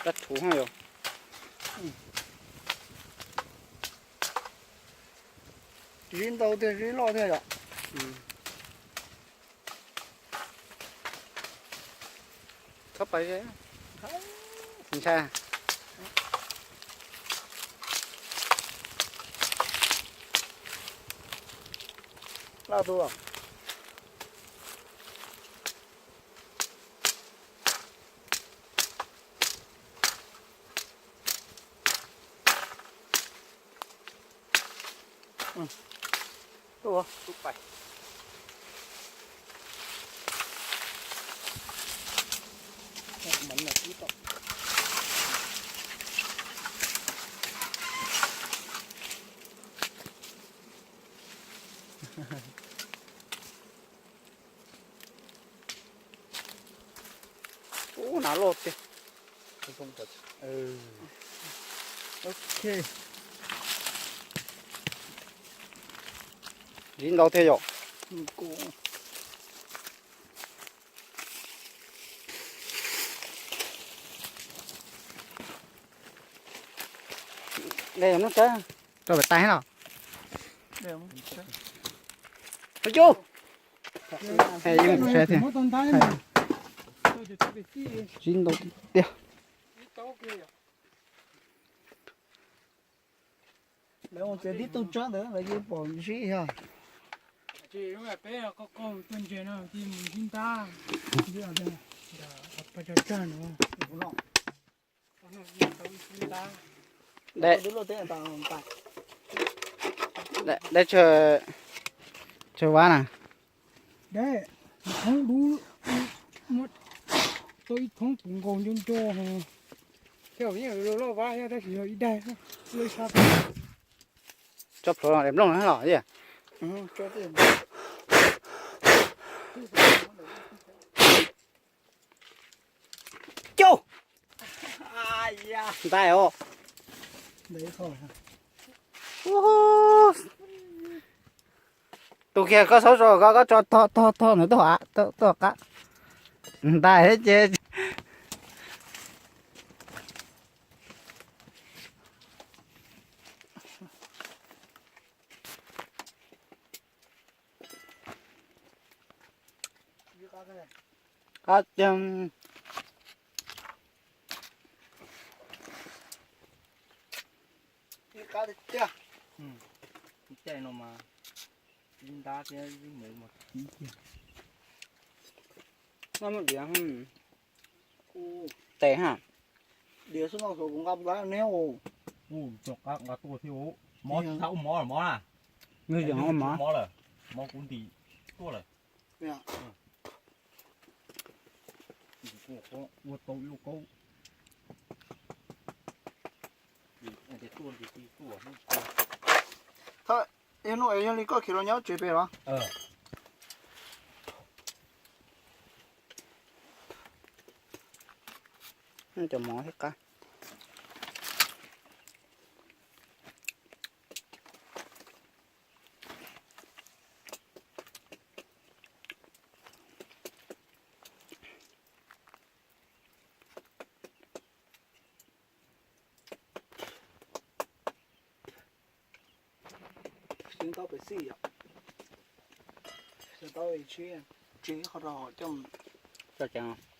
Rab rhuv yom. Zib ntau thiab zib loj thiab yom. Txhob pais, ntshai. Laj tus. Ub, hnav loj tiag. Ok. Zib ntau thiab yom. Dej nub tsawb rau pem tais no. Ua cub. Yeej mus saib thiab. Zib ntau tiag. Lawv mus txiav tib tug tsob ntawd lawv yeej pom zib yog. Peb qaug qaug tuaj ntses no mus zib ntab. Dej, dej tsawg vab na. Dej, thoob dub, tau ib thoob puv nkaus nco nco. Loj vab tab sis yog ib daig loj sab. Tsob plhuav no daim nplooj no los yog. Cub. Ntais os. Tus kiag koj saub zog koj, koj tso tog tog tog ntawd tuaj, tuaj qab. Ntais thiab ces. Qab tiag. Ib qab tiag tiag. Caij no mas ib ntab thiab ib muv mas kib tiag. Noj muaj diav tes ha. Diav xwb no kuv nqa plab neb. Kuv tso qab nqa tuaj thiab. Mob tsis txhob ua mov lawm mov na. Nws yeej ua mov lawm. Mov kuv ntim tuaj lawm. Ua tau ib lub kaub. Yog no yog li koj khiav los nyob tsev pem los? Cov mov thiab qab. Xyeeb taub pem xij yom. Xyeeb taub tsis, tsis qhov rau hauv coj. Coj ceev.